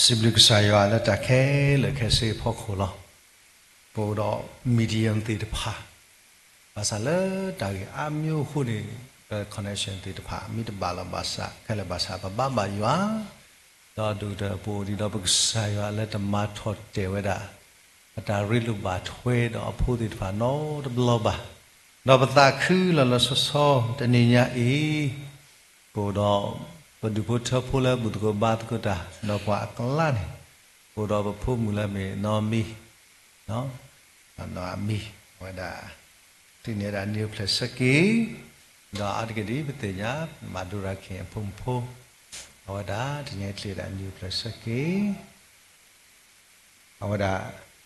စံးဘျုးကစၢ်ယွၤလၢတၢ်ခဲလၢာ်ခဲဆ့အဖီခိၣ်လီၤ. ပအိၣ်ဒီး medium သ့ၣ်တဖၣ်, ဘၣ်ဆၣ်လၢတၢ်ဂ့ၢ်အါမံၤအိၣ်ဃိန့ၣ် ပ connection သ့ၣ်တဖၣ် မ့ၢ်တဘၣ်လီၤဘၣ်ဆၣ် ခဲလၢာ်ဘၣ်ဆၣ် ပဘါဘၣ်ယွၤ, ဒီးဒိၣ်ဒီးပအိၣ်ဒံးဒီးပကစၢ်ယွၤလၢတမၤထီၣ်တဲာ်ဝဲဒၣ် အတၢ်ရ့လိာ်ဘၣ်ထွဲဒီးအဖိသ့ၣ်တဖၣ်နီတဘျီဘၣ်. ဒီးပသးခုလီၤလီၤဆီဆီ တနံၤညါအံၤ ပအိၣ်ဒီး ပဒူၣ်ဖိထၢဖိလၢဘူၣ်သကိးဘါသကိးတၢ် ဒီးပှၤအကျါန့ၣ် ပအိၣ်ဒီးပဖိမုၣ်လၢမ့ၢ်နီၢ်မံ, နီၢ်မံ အဝဲဒၣ် ချံးန့ၢ်ဝဲဒၣ် new plastic ဒီးအါတက့ၢ်ဒ်ပသ့ၣ်ညါ မၤဒိရၤခ့ၣ်အဖိမုၣ်ဖိ, အဝဲဒၣ်တနံၤအံၤချံးဝဲဒၣ် new plastic အဝဲဒၣ်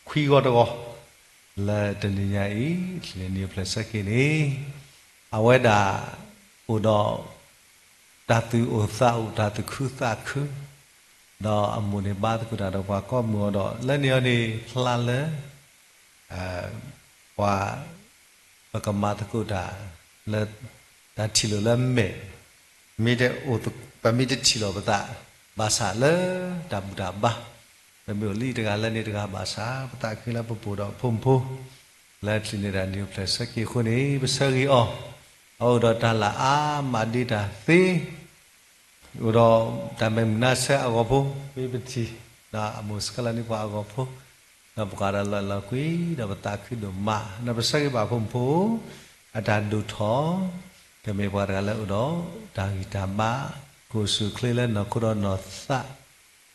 ခွံဂီၤတဂီၤ လၢတနံၤညါအံၤ ချံးန့ၢ် new plastic န့ၣ် အဝဲဒၣ်အိၣ်ဒီး တၢ်သူၣ်အိၣ်သးအိၣ် တၢ်သူၣ်ခုသးခု ဒီးအမိၢ်န့ၣ်ဘါသကိးတၢ်ဒီးပှၤကိးမုၢ်အီၤဒီး လၢန့ၣ်အီၤန့ၣ် ဖျါလၢ ပှၤ ပကမၤသကိးတၢ် လၢ တၢ်ထံၣ်လိာ်လၢမဲာ် မ့ၢ်တအိၣ် ပမ့ၢ်တထံၣ်လိာ်ပသး ဘၣ်ဆၣ်လၢတၢ်ဘူၣ်တၢ်ဘါ ပမ့ၢ်အိၣ်လၢတဂၤလၢန့ၣ်တဂၤဘၣ်ဆၣ် ပသးခုလၢပပအိၣ်ဒီးဖိမုၣ်ဖိ လၢချံးန့ၢ်ဒၣ် new plastic အဃိန့ၣ် ပဆၢဂ့ၤအီၤ, အအိၣ်ဒီးတၢ်လၢအါမးဒ့တၢ်သ့ အိၣ်ဒီးတၢ်မဲာ်မုာ်နါဆၢအဂီၤဖိ မ့ၢ်ပထံၣ် ဒီးအမိၢ်စခါလၢန့ၢ်ပှၤအဂီၤဖိ ဒီးပကွၢ်ဒီးလီၤလီၤကွံ ဒီးပသးခုဒိၣ်မး ဒီးပဆၢဂ့ၤဘၣ်ဖိမုၣ်ဖိ အတၢ်ဒိၣ်ထီၣ် ကမ့ၢ်ပှၤတဂၤလၢအိၣ်ဒီးတၢ်ဂံၢ်တၢ်ဘါ ကအိၣ်ဆူၣ်အိၣ်ချ့လၢနီၢ်ခိဒီးနီၢ်သး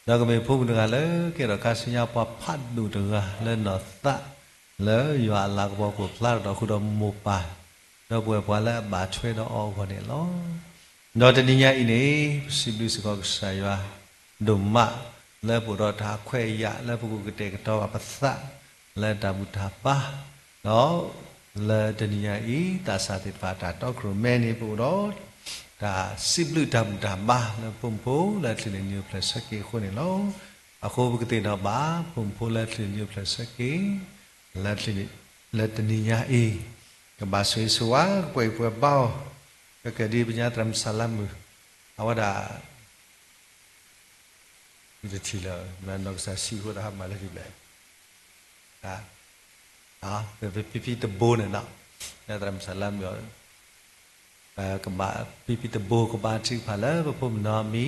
ဒီးကမ့ၢ်ဖိမုၣ်တဂၤလၢကဲထီၣ်ခါဆူညါပှၤဖးဒိၣ်တဂၤလၢနီၢ်သး လၢယွၤအလၤကပီၤကအိၣ်ဖျါထီၣ်ဒီးဃုာ်ဒီးမိၢ်ပၢ် ဒီပုၢ်ဝဲၢ်ပှၤလၢအဘၣ်ထွဲဒီးအီၤအဂီၢ်န့ၣ်လီၤ. ဒီးတနံၤညါအံၤန့ၣ် ပစံးဘျုးစ့ၢ်ကီးကစၢ်ယွၤ ဒိၣ်မး လၢပအိၣ်ဒီးတၢ်ခွဲးယာ်လၢပကကတဲာ်ကတီၤဘၣ်ပသး လၢတၢ်ဘူၣ်တၢ်ဘါ ဒီး လၢတနံၤညါအံၤ သးစၢ်သ့ၣ်တဖၣ်တၢ်တီခိၣ်ရိၣ်မဲန့ၣ် ပအိၣ်ဒီး တၢ်စံးဘျုးတၢ်ဘူၣ်တၢ်ဘါလၢဖိမုၣ်ဖိလၢချံးန့ၢ် new plastic အဃိန့ၣ်လီၤ. အဃိပကသ့ၣ်နီၣ်ဘၣ် ဖိမုၣ်ဖိလၢချံးန့ၢ် new plastic လၢတနံၤညါအံၤ ကဘၣ်ဆိၣ်ဂ့ၤဆိၣ်ဝါ ကပှဲၤဂံၢ်ပှဲၤဘါအီၤ ကကဲဒ်ပညါသရၣ်မုၣ်စၢ်လါမုၣ် အဝဲဒၣ် ယတထံၣ်လၢၤ မ့ၢ်နီၢ်ကစၢ်စံးဃိသးဟးမၤလၢထံဘျဲၣ် ပဖံဖံတဘိန့ၣ်နီၤ သရၣ်မုၣ်စၢ်လါမုၣ် ကဘၣ် ဖံဖံတဘိကဘါထုကဖၣ်လၢပဖိမုၣ်နီၢ်မံ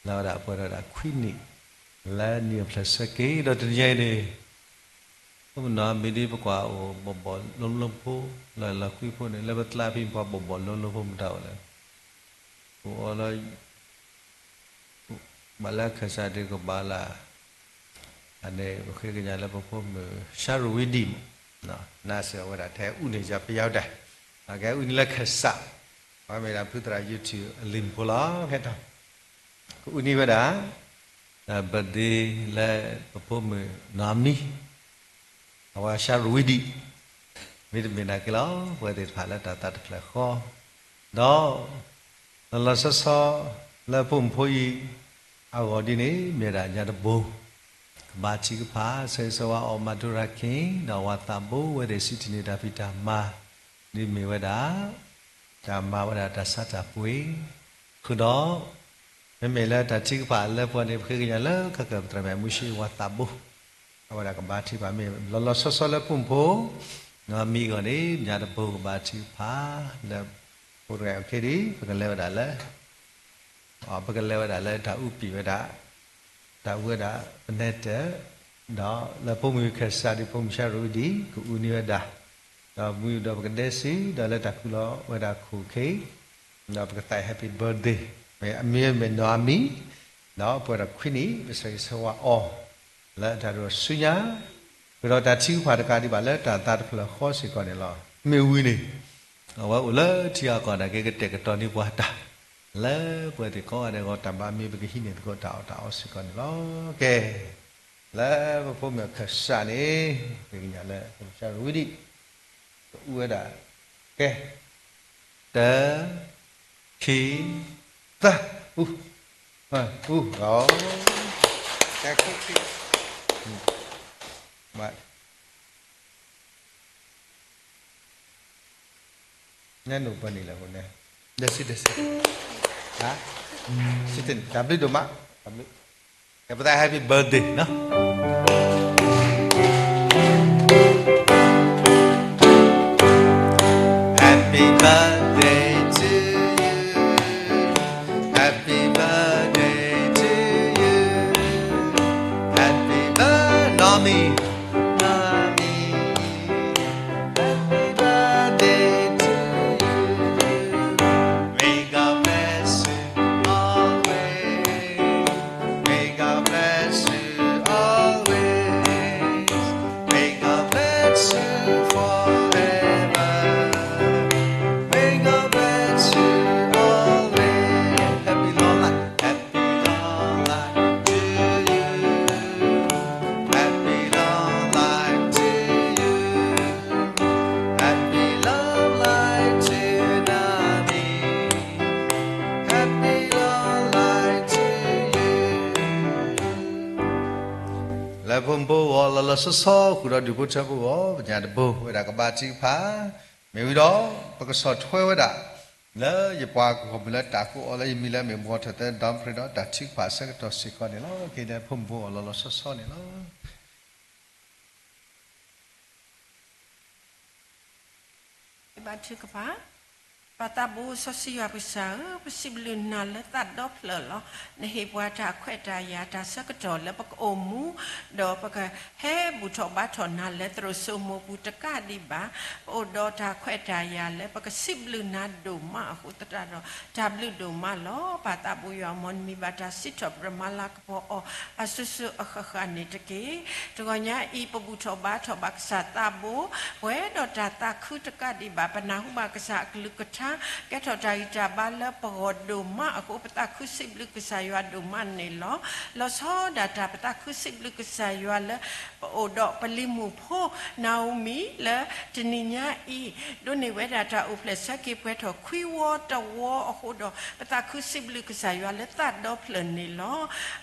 လၢဝဲဒၣ်ပှဲၤဒီးဝဲဒၣ်ခွံနံၣ် လၢ new plastic ဒီးတနံၤညါအံၤန့ၣ် ဖိမုၣ်နီၢ်မံဒ်ပကွၢ်အိၣ်ဘီၣ်ဘီၣ်လိၤလိၤဖိ လၢလီၤကွံဖိန့ၣ် လၢပကျါဖဲပှၤဘီၣ်ဘီၣ်လိၤလိၤဖိမတၤအိၣ်လဲၣ် ပအိၣ်လၢ ဘၣ်လၢခၢၣ်စးဒုးကဘၣ်လၢ အန့ၣ် ပဃ့ကညးလၢပဖိမုၣ် ရှါရူဝံဒံၣ်မး နါစၢၤဝဲဒၣ်ထဲအူန့ၣ်ယပယါဝဲဒၣ် ကဲအူန့ၣ်လၢခၢၣ်စး ပှၤမ့ၢ်ဒၣ်ဖုသရၣ် YouTube အလံၤဖိလီၤ ဖဲထီၣ် ကအူန့ၢ်ဝဲဒၣ် တၢ် birthday လၢပဖိမုၣ်နီၢ်မံ အဝဲရှါရူဝံဒံၣ် မ့တမ့ၢ်နာ်က့လီၤ ပဝဲသ့ၣ်တဖၣ်လၢတၢ်သးတဖျၢၣ်ဃီ ဒီး လီၤလီၤဆီဆီ လၢဖိမုၣ်ဖိအံၤ အဂီၢ်ဒ်န့ၣ် မ့ၢ်ဝဲဒၣ်ညါတဘိ ကဘါထုကဖၣ် ဆၢဂ့ၤဆၢဝါအီၤ မၤဒိရၤခ့ၣ် ဒီးဝၤသးဘိ ဝဲသ့ၣ်စံးထံၣ်န့ၢ်တၢ်ဖံးတၢ်မၤ ဒ်မ့ၢ်ဝဲဒၣ် တၢ်မၤဝဲဒၣ်တၢ်ဆါတၢ်ပှ့ၤ ဃုာ်ဒီး မ့မ့ၢ်လၢတၢ်ထုကဖၣ်လၢပှၤန့ၣ် ပဃ့ကညးလၢခၢၣ်ကၢၢ်ပသရၣ်မုၣ်မူၡ့ဝၤသးဘိ အဝဲဒၣ်ကဘါထုကဖၣ်မ့ၢ် လီၤလီၤဆီဆီလၢဖိမုၣ်ဖိ နီၢ်မံအဂီၢ်န့ၣ် ညါတဘိကဘါထုကဖၣ် လၢ ဖိတဂၤအံၤ okay ဒ် ပကလဲၤဝဲဒၣ်လၢ ပကလဲၤဝဲဒၣ်လၢတၢ်အူပံာ်ဝဲဒၣ် တၢ်အူဝဲဒၣ် ပနဲတၢၣ် ဒီးလၢဖိမုၣ်ခၢၣ်စးဒ်ဖိမုၣ်ရှါရူဝံဒံၣ် ကအူန့ၢ်ဝဲဒၣ် ဒီးမူဒီးပကဒဲစု ဒီးလၢတၢ်ခူၣ်လီၤဝဲဒၣ်ခိၣ်ခ့ ဒီးပကသး happy birthday မ့ၢ်အမံၤမ့ၢ်နီၢ်အမံၤ ဒီးပှဲၤဒီးခွံနံၣ် ပဆၢဂ့ၤဆၢဝါအီၤ လၢတၢ်ဒိၣ်ဆူညါ ပဒီးတၢ်ထုကဖၣ်တကးဒံးဘၣ်လၢတၢ်သးတဖျၢၣ်ဃီစ့ၢ်ကီးန့ၣ်လီၤ. မ့ၢ်ဝံၤန့ၣ် အဝဲအိၣ်လၢထံအကီၢ်နာ်က့ ကတဲာ်ကတီၤန့ၢ်ပှၤတၢ် လၢပှဲၤသ့ၣ်ကိးဂၤဒဲးအဂီၢ် တၢ်ဘါမ့ၢ်ပကဟံးန့ၢ်သကိးတၢ်အီၣ်တၢ်အီစ့ၢ်ကီးန့ၣ်လီၤ. ကဲ လၢပဖိမုၣ်အခၢၣ်စးန့ၣ် ပကညးလၢပကစၢ်ရူဝံဒံၣ် ကအူဝဲဒၣ် ကဲ တၢ ခံ သၢ အူ အူ ဂီၤ တၢ ခံ ခံ မ နဲနိၣ်ပၢၢ်နံၣ်လၢအဃိန့ၣ် ဒဲစံ ဒဲစံ ဟါ စံတနံၣ် တၢ်ဘျုးဒိၣ်မး တၢ်ဘျုး ကဲပသး Happy birthday နီၤ. Happy birthday to you. Happy birthday to you. Happy birthday, Nami. Nami. Happy birthday to you. May God bless you always. May God bless you always. May God bless you forever. May God bless you always. Happy long life, happy long life to you. Happy long life to you. Happy long life to Nami. Happy long life to you. လၢဖိမုၣ်ဖိအဂီၢ် လီၤလီၤဆီဆီ ဃုာ်ဒီးဒူၣ်ဖိထၢဖိအဂီၢ် ပညၣ်တဘိ ဝဲဒၣ်ကဘါထုကဖၣ်, မ့ၢ်ဝံၤဒီး ပကဆီၣ်ထွဲဝဲဒၣ် လၢယပှၤကီၢ်မုၢ်လၢတၢ်ကိးအီၤလၢယမံၤလၢအမ့ၢ် ဘှီထီၣ်သဲ ဒီမရ့ဒီး တၢ်ထုကဖၣ်အဆၢကတီၢ်စ့ၢ်ကီးန့ၣ်လီၤ. ကဲလၢဖိမုၣ်ဖိအဂီၢ် လီၤလီၤဆီဆီန့ၣ်လီၤ. ဘါထုကဖၣ်. ပၢ်သးဘိစီဆှံယွၤပကစၢ်ဧၢ, ပစံးဘျုးနၤလၢသးဒီဖျၢၣ်လီၤ. နဟ့ၣ်ပှၤတၢ်ခွဲးတၢ်ယာ်တၢ်ဆၢကတီၢ်လၢပကအိၣ်မူ, ဒီးပကဟဲဘူၣ်ထီၣ်ဘါထီၣ်နၤလၢသရိာ်စိမိၤပူၤတကးဒံးဘၣ်. ပအိၣ်ဒီးတၢ်ခွဲးတၢ်ယာ်လၢပကစံးဘျုးနၤဒိၣ်မးအဃိသတးဒီး တၢ်ဘျုးဒိၣ်မးလီၤ. ပၢ်သးဘိယွၤ မ်နမံၤဘၣ်တၢ်စံးထီၣ်ပတြၢၤမၤလၤကပီၤအီၤ အစိၤစိၤအဃၣ်ဃၣ်န့ၣ်တက့ၢ်. တဂီၤညါအံၤ ပဘူၣ်ထီၣ်ဘါထီၣ်ဘၣ်ကစၢ်သးဘိ ပှဲၤဒီးတၢ်သးခုတကးဒံးဘၣ်. ပနၢ်ဟူဘၣ်ကစၢ်အကလုၢ်ကထါ ကဲထီၣ်တၢ်ဂံၢ်တၢ်ဘါလၢပဂီၢ်ဒိၣ်မးအဃိ ပသးခုစံးဘျုးကစၢ်ယွၤဒိၣ်မးန့ၣ်လီၤ. လီၤဆီဒၣ်တၢ် ပသးခုစံးဘျုးကစၢ်ယွၤလၢ ပအိၣ်ဒီးပလံၤမုၣ်ဖိ နၤဧိၤမံၤ လၢတနံၤညါအံၤ ဒိးန့ၢ်ဝဲဒၣ်တၢ်အိၣ်ဖျဲၣ်ဆၢက့ၤပှဲၤထီၣ်ခွံဝီတဝီအဃိဒီး ပသးခုစံးဘျုးကစၢ်ယွၤလၢသးဒီဖျၢၣ်န့ၣ်လီၤ.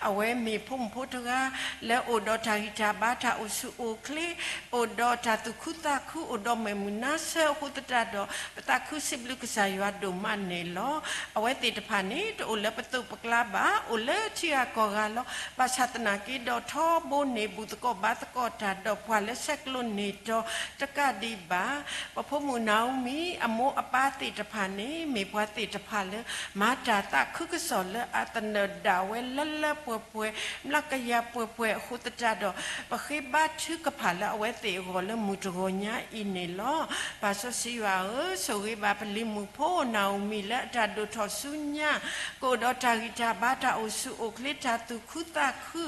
အဝဲမ့ၢ်ဖိမုၣ်ဖိတဂၤ လၢအိၣ်ဒီးတၢ်ဂံၢ်တၢ်ဘါ တၢ်အိၣ်ဆူၣ်အိၣ်ချ့, အိၣ်ဒီးတၢ်သူၣ်ခုသးခု, အိၣ်ဒီးမဲာ်မုာ်နါဆၢအဃိသတးဒီး ပသးခုစံးဘျုးကစၢ်ယွၤဒိၣ်မးန့ၣ်လီၤ. အဝဲသ့ၣ်တဖၣ်န့ၣ် တအိၣ်လၢပသိးပကျါဘၣ်, အိၣ်လၢထံဂၤကီၢ်ဂၤလီၤ. ဘၣ်ဆၣ်သနာ်က့ဒီး ထီဘိန့ၣ် ဘူၣ်သကိးဘါသကိးတၢ်ဒီးပှၤလၢဆဲးကျိးန့ၢ်တီၤတကးဒံးဘၣ်. ပဖိမုၣ်နၤဧိၤမံၤ အမိၢ်အပၢ်သ့ၣ်တဖၣ်န့ၣ် မ့ၢ်ပှၤသ့ၣ်တဖၣ်လၢ မၤတၢ်သးခုကစီၣ်လၢအသနၢၣ်ဒၣ်ဝဲလၢလၢပှဲၤပှဲၤ မျးကယၤပှဲၤပှဲၤအဃိသတးဒီး ပဃ့ဘါထုကဖၣ်လၢအဝဲသ့ၣ်အဂီၢ်လၢမုၢ်တဂီၤညါအံၤန့ၣ်လီၤ. ပၢ်စီဆှံယွၤဧၢ, ဆိၣ်ဂ့ၤဘၣ်ပလံၤမုၣ်ဖိနၤဧိၤမံၤလၢအတၢ်ဒိၣ်ထီၣ်ဆူညါ, ကအိၣ်ဒီးတၢ်ဂံၢ်တၢ်ဘါ တၢ်အိၣ်ဆူၣ်အိၣ်ချ့ တၢ်သူၣ်ခုသးခု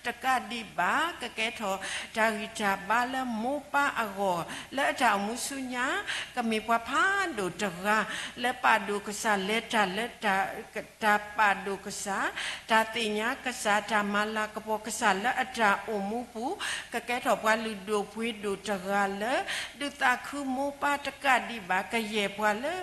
တကးဒံးဘၣ်, ကကဲထီၣ်တၢ်ဂံၢ်တၢ်ဘါလၢမိၢ်ပၢ်အဂီၢ် လၢအတၢ်အိၣ်မူဆူညါ, ကမ့ၢ်ပှၤဖးဒိၣ်တဂၤ လၢပာ်ဒိၣ်ကစၢ် လဲၤတၢ်လၢတၢ် တၢ်ပာ်ဒိၣ်ကစၢ်, တၢ်သ့ၣ်ညါကစၢ်, တၢ်မၤလၤကပီၤကစၢ်လၢအတၢ်အိၣ်မူပူၤ, ကကဲထီၣ်ပှၤလုၢ်ဒိၣ်ပှ့ၤဒိၣ်တဂၤလၢ ဒုးသးခုမိၢ်ပၢ်တကးဒံးဘၣ်, ကယဲၢ်ပှၤလၢ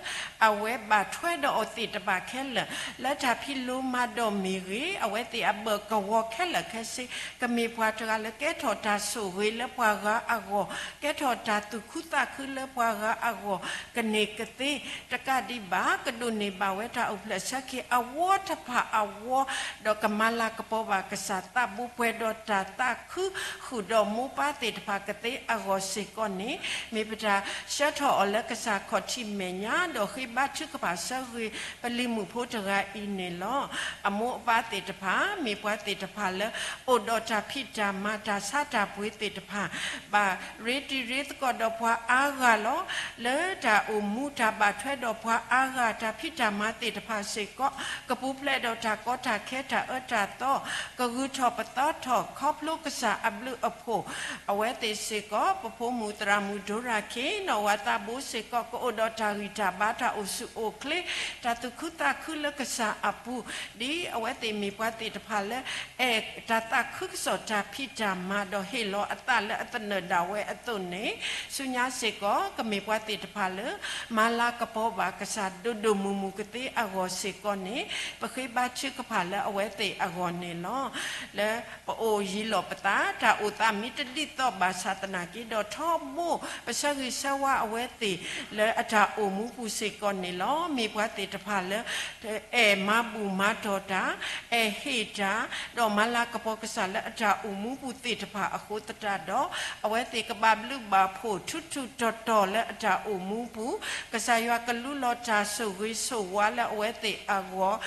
အဝဲဘၣ်ထွဲဒီးအီၤသ့ၣ်တဖၣ်ခဲလၢာ်, လၢတၢ်ဖံးလိမၤဒိးမ့ၢ်ဂ့ၤ, အဝဲသ့ၣ်အဘၢၣ်ကဝီၤခဲလၢာ်ခဲဆ့, ကမ့ၢ်ပှၤတဂၤလၢကဲထီၣ်တၢ်ဆိၣ်ဂ့ၤလၢပှၤဂၤအဂီၢ်, ကဲထီၣ်တၢ်သူၣ်ခုသးခုလၢပှၤဂၤအဂီၢ်, ကန့ၢ်ကသ့တကးဒံးဘၣ်, ကဒိးန့ၢ်ဘၣ်ဝဲတၢ်အိၣ်ဖျဲၣ်ဆၢက့ၤအဝီတဖၣ်အဝီ, ဒီးကမၤလၤကပီၤဘၣ်ကစၢ်သးဘိ ပှဲၤဒီးတၢ်သးခု ဃုာ်ဒီးမိၢ်ပၢ်သ့ၣ်တဖၣ်ကသ့အဂီၢ်စ့ၢ်ကီးန့ၣ်, မ့ၢ်ပတၢ်ဆှၢထီၣ်အီၤလၢကစၢ်ခီၣ်ထံးမဲာ်ညါ, ဒီးဃ့ဘါထုကဖၣ်ဆၢဂ့ၤပလံၤမုၣ်ဖိတဂၤအံၤန့ၣ်လီၤ. အမိၢ်အပၢ်သ့ၣ်တဖၣ် မ့ၢ်ပှၤသ့ၣ်တဖၣ်လၢ အိၣ်ဒီးတၢ်ဖံးတၢ်မၤ တၢ်ဆါတၢ်ပှ့ၤသ့ၣ်တဖၣ်, ဘၣ်ရ့တံၤရ့သကိးဒီးပှၤအါဂၤလီၤ. လၢတၢ်အိၣ်မူတၢ်ဘၣ်ထွဲဒီးပှၤအါဂၤ တၢ်ဖံးတၢ်မၤသ့ၣ်တဖၣ်စ့ၢ်ကီး, ကပူၤဖျဲးဒီးတၢ်ကီတၢ်ခဲ တၢ်အၢတၢ်သီ, ကဂုၤထီၣ်ပသီထီၣ် ခီဖျိကစၢ်အဘျုးအဖှိၣ်, အဝဲသ့ၣ်စ့ၢ်ကီး ပဖိမုၣ်သရၣ်မုၣ်ဒိရၤခ့ၣ် နီၢ်ဝၤသးဘိစ့ၢ်ကီး ကအိၣ်ဒီးတၢ်ဂံၢ်တၢ်ဘါ တၢ်အိၣ်ဆူၣ်အိၣ်ချ့ တၢ်သူၣ်ခုသးခုလၢကစၢ်အပူၤ, ဒ်အဝဲသ့ၣ်မ့ၢ်ပှၤသ့ၣ်တဖၣ်လၢ အဲၣ်တၢ်သးခုကစီၣ်တၢ်ဖံးတၢ်မၤ ဒီးဟ့ၣ်လီၤအသးလၢအသနၢၣ်ဒၣ်ဝဲအသိးန့ၣ်, ဆူညါစ့ၢ်ကီး ကမ့ၢ်ပှၤသ့ၣ်တဖၣ်လၢ မၤလၤကပီၤဘၣ်ကစၢ်ဒိၣ်ဒိၣ်မုၢ်မုၢ်ကသ့အဂီၢ်စ့ၢ်ကီးန့ၣ်, ပဃ့ဘါထုကဖၣ်လၢအဝဲသ့ၣ်အဂီၢ်န့ၣ်လီၤ. လၢပအိၣ်ယံၤလီၤပသး တၢ်အိၣ်သးမ့ၢ်တဒ်သိးဘၣ်ဆၣ်သနာ်က့ဒီး ထီဘိပဆၢဂ့ၤဆၢဝါအဝဲသ့ၣ် လၢအတၢ်အိၣ်မူပူၤစ့ၢ် စ့ၢ်ကီးန့ၣ်လီၤ. မ့ၢ်ပှၤသ့ၣ်တဖၣ်လၢ အဲၣ်မၤဘူၣ်မၤတီၢ်တၢ်, အဲၣ်ဟ့ၣ်တၢ်, ဒီးမၤလၤကပီၤကစၢ်လၢအတၢ်အိၣ်မူပူၤသ့ၣ်တဖၣ်အဃိသတးဒီး, အဝဲသ့ၣ်ကဘၣ်ဘျုးဘၣ်ဖှိၣ်ထူးထူးတီၤတီၤလၢအတၢ်အိၣ်မူပူၤ, ကစၢ်ယွၤကလူလီၤတၢ်ဆိၣ်ဂ့ၤဆိၣ်ဝါလၢအဝဲသ့ၣ်အဂီၢ်